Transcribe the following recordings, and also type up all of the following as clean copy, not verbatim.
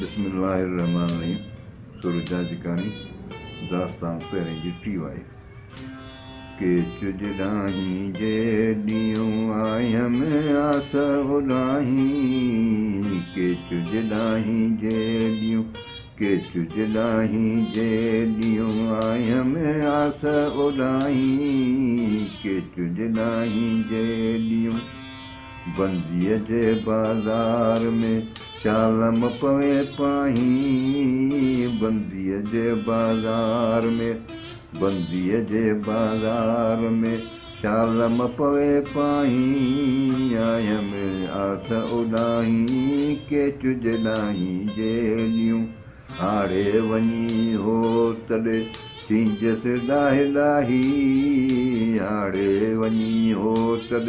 بسم الله الرحمٰن الرحيم سر جاجڪاڻي داستان پهرين جي ٽي وائي. ڪيچ جڏاهين جي ڏينهن آيم آس اڏاهين ڪيچ جڏاهين جي ڏينهن ڪيچ جڏاهين جي ڏينهن آيم آس اڏاهين ڪيچ جڏاهين جي ڏينهن بنديء جي بازار ۾ چالم پوي پاهين بنديء جي بازار ۾ بنديء جي بازار ۾ چالم پوي پاهين آيم آس اڏاهين ڪيچ جڏاهين جيڏيون آڙي وڃي هو تڏ ٿينجس ڏاهي ڏاهي آڙي وڃي هو تڏ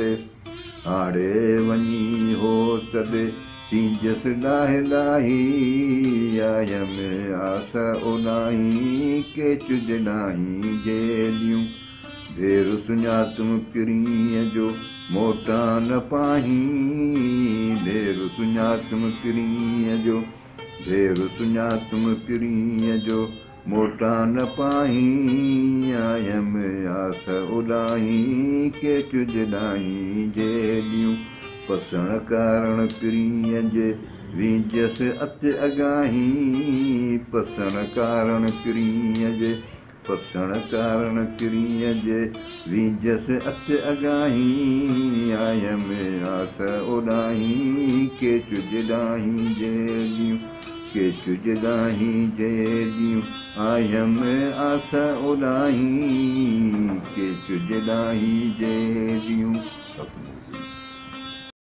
آڙي وڃي هو تڏ ٿينجس ڏاهي ڏاهي آيم آس اوڏاهين ڪيچ جڏاهين جيڏيون ڀير سڃاتم پرينء جو موٽان نه پاهين ڀير سڃاتم پرينء جو ڀير سڃاتم پرينء جو موٽان نه پاهين آيم آس اڏاهين ڪيچ جڏاهين جيڏيون پسڻ ڪارڻ پرينء جي وينجس ات اڳاهين پسڻ ڪارڻ پرينء جي پسڻ ڪارڻ پرينء جي وينجس ات اڳاهين آيم آس اڏاهين ڪيچ جڏاهين جيڏيون ڪيچ جڏاهين جيڏيون آيم آس اڏاهين ڪيچ جڏاهين جيڏيون.